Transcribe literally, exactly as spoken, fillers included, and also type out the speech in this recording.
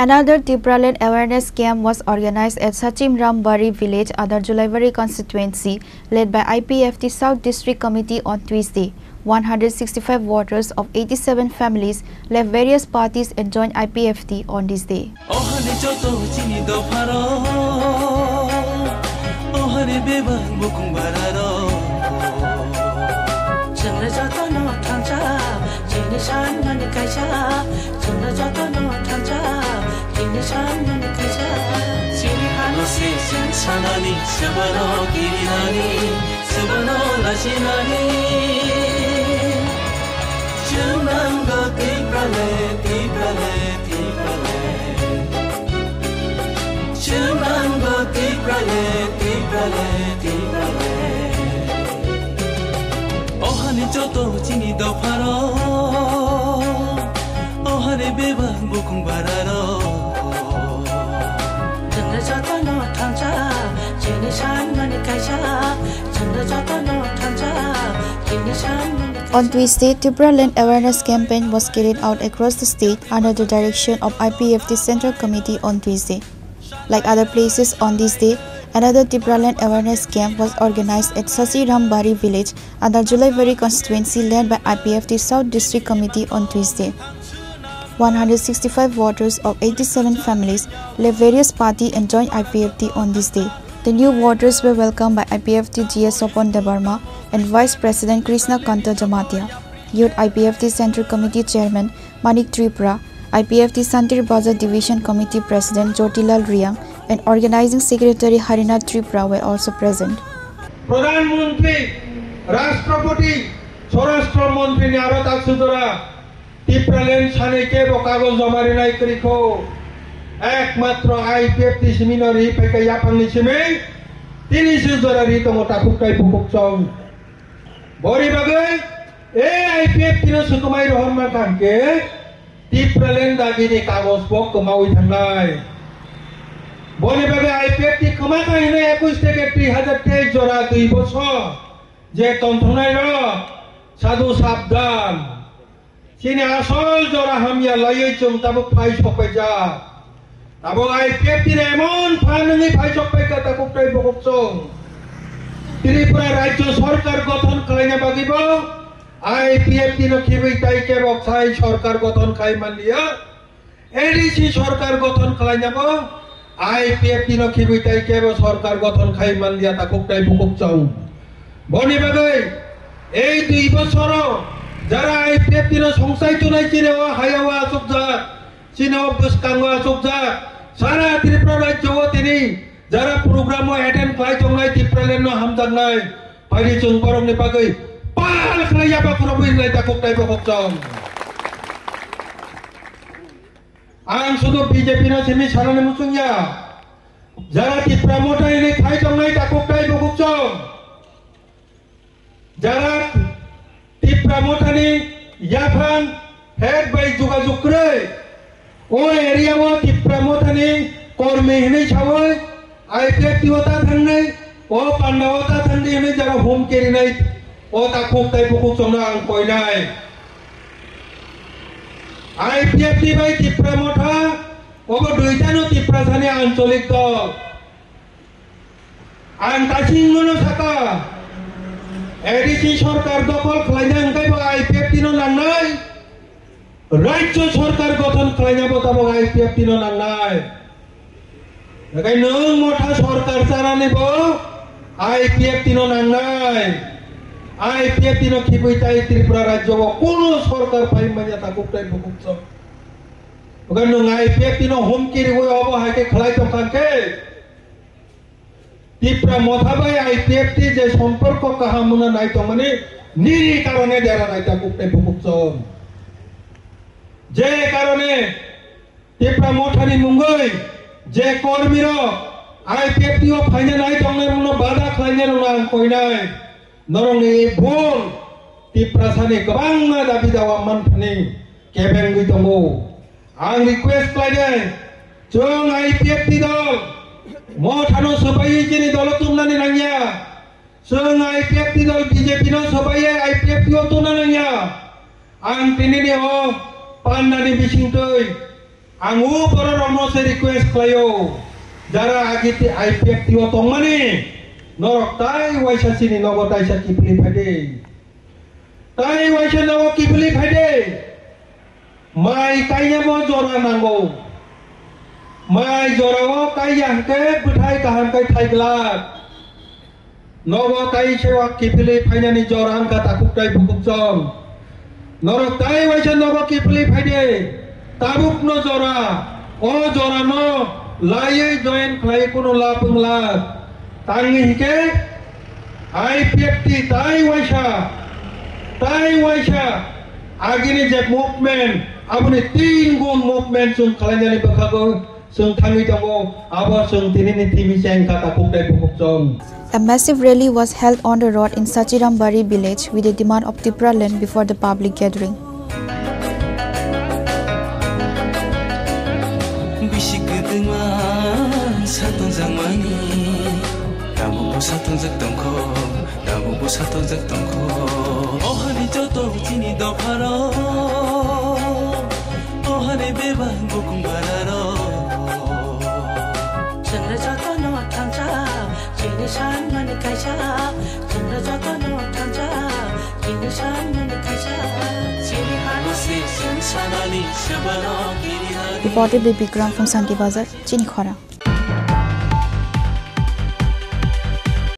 Another Tipraland awareness camp was organized at Sachim Rambari village under Julaibari constituency, led by I P F T South District Committee on Tuesday. One hundred sixty-five voters of eighty-seven families left various parties and joined I P F T on this day. Ohani joto chini dopharo, ohani bebak bukung bararo. Chwngno jotono thangcha, chini sanmani kaisa. Chwngno jotono thangcha, chini sanmani kaisa. Chini hano se chwng sanani, swbano kirinani, swbano lachinani. Chwng nango Tipraland, Tipraland, Tipraland. Chwng nango Tipraland, Tipraland, Tipraland. Ohani joto chini dopharo, ohani bebak bukung bararo. Chwngno jotono thangcha, chini sanmani kaisa. Chwngno jotono thangcha, chini sanmani kaisa. On Tuesday, Tipraland awareness campaign was carried out across the state under the direction of I P F T Central Committee on Tuesday. Like other places on this day, another Tipraland awareness camp was organized at Sasi Rambari village under Julaibari constituency led by I P F T South District Committee on Tuesday. One hundred sixty-five voters of eighty-seven families left various party and joined I P F T on this day. The new voters were welcomed by I P F T G S Sopon Debbarma and Vice President Krishna Kanta Jamatia. Youth I P F T Central Committee Chairman Manik Tripura, I P F T Santir Bazar Division Committee President Jyotilal Riang, and Organizing Secretary Harinath Tripura were also present. Pradhan Mantri, Rashtrapati, Swarashtra Mantri ni aro taksujora Tipraland sanai kebo kagoj joma rinai kwrwikho. Ekmatro I P F T simi no ri phaikha yaphang ni simi. Tini se jora ri tongo takhuk tai bukhuk chong. Bori bagwi A I P F T no swkwmai rohor mankha hwnkhe Tipraland dagini kagoj bo kwmawi thangnai. Boni bagwi I P F T kwma kha hwnwi ekush theke twi hazar teis jora dui bosor je tongthoknai rok sadhu sabdan. Chini asol jora hamya laiwi chwng tabuk phai sokpaijak. Tabuk I P F T ni emon phan wngwi phai sokpaikha takhuk tai bukhuk chwng. Tripura Rajya Sarkar gothon khlaina bagwi bo I P F T no khibwi tai kebo sai sarkar gothon khai manliya. A D C sarkar gothon khlaina bo I P F T no khibwi tai kebo sarkar gothon khai manliya takhuk tai bukhuk chwng. Boni bagwi ei dui bosoro jara I P F T no songsai tunai chini o hayao achukjak, chini o bwskango achukjak, sara Tripura rajyo o tini jara program o attend khlai tongnai Tipraland no hamjaknai, phaidi chwng borokni bagwi pal khlai yaba khurubwi wngnai takhuk tai bukhuk chwng. Ang sudu B J P no simi sanani muchungya. Jara Tipra Motha hwnwi khai tongnai takhuk tai bukhuk chwng. Jara Tipra Mothani yaphang head bai jogajog kwrwi. O area o Tipra Mothani kormi hwnwi sawi I P F T o ta thangni, o panda o ta thangni hwnwi jara hum kerinai, o takhuk tai bukhuk chwngno ang koinai. I P F T bai Tipra Motha, obo duitano Tiprasani ancholik dol. Ang kasingno saka, A D C sorkar dokol khlaina hwnkhe bo I P F T no nangnai. Rajyo sorkar gothon khlaina bo tabok I P F T no nangnai. Nakai nwng motha sorkar chanani bo I P F T no nangnai. I P F T no khibwi tai Tripura rajyo o kuno sorkar phai manya takhuk tai bukhuk chwng. Nakai nwng I P F T no humki riwi obo hai khe khlai tongkha khe. Tipra Motha bai I P F T je somporko kaham muna nai tongmani nini karone dera nai ta kuk tai bukuk chon. Je karone Tipra Motha ni mungoi je kormi rok I P F T o phaina nai tongnai rokno bada khlainai rokno ang koinai. Norokni bul Tiprasani kwbangma dabi dawa manphani kebengwi tongo. Ang request khlainai, chwng I P F T dol, Mothano swbaiwi chini dolo tubunani nangya. Chwng I P F T dol B J P no swbaiwi I P F T o tubuna nangya. Ang tinini o pandani bisingtwi Ang o bororokno se request khlaio, jara agiti I P F T o tongmani, norok tai waisa chini nogo taisa kiphilwi phaidi. Tai waisa nogo kiphilwi phaidi. Mai kainabo jora nango. Mai jorao kaiya hwnkhe bwthai kaham khai thai glak. Nogo tai sewa kiphilwi phainani jora wngkha takhuk tai bukhuk chong. Norok tai waisa nogo kiphilwi phaidi. Tabukno jora, o jorano laiwi join khlai kunu lab wng lak. Tangwi hinkhe I P F T tai waisa, tai waisa agini je movement, aboni tin gun movement chwng khlainani bwkhago chwng thangwi tongo, abo chwng tinini thimi cheng kha takhuk tai bukhuk chong. A massive rally was held on the road in Sachirambari village with a demand of Tipra land before the public gathering. Bisi kwtwma satung jakmani, tabukbo satung jak tongkho, tabukbo satung jak tongkho. Ohani joto chini dopharo, ohani bebak bukung bararo. Chwngno jotono thangcha, chini sanmani kaisa. Chwngno jotono thangcha, chini sanmani kaisa. Chini hano se chwng sanani sebalo kiri hari. Reported by Bikram from Santi Bazar, Chini Khorang.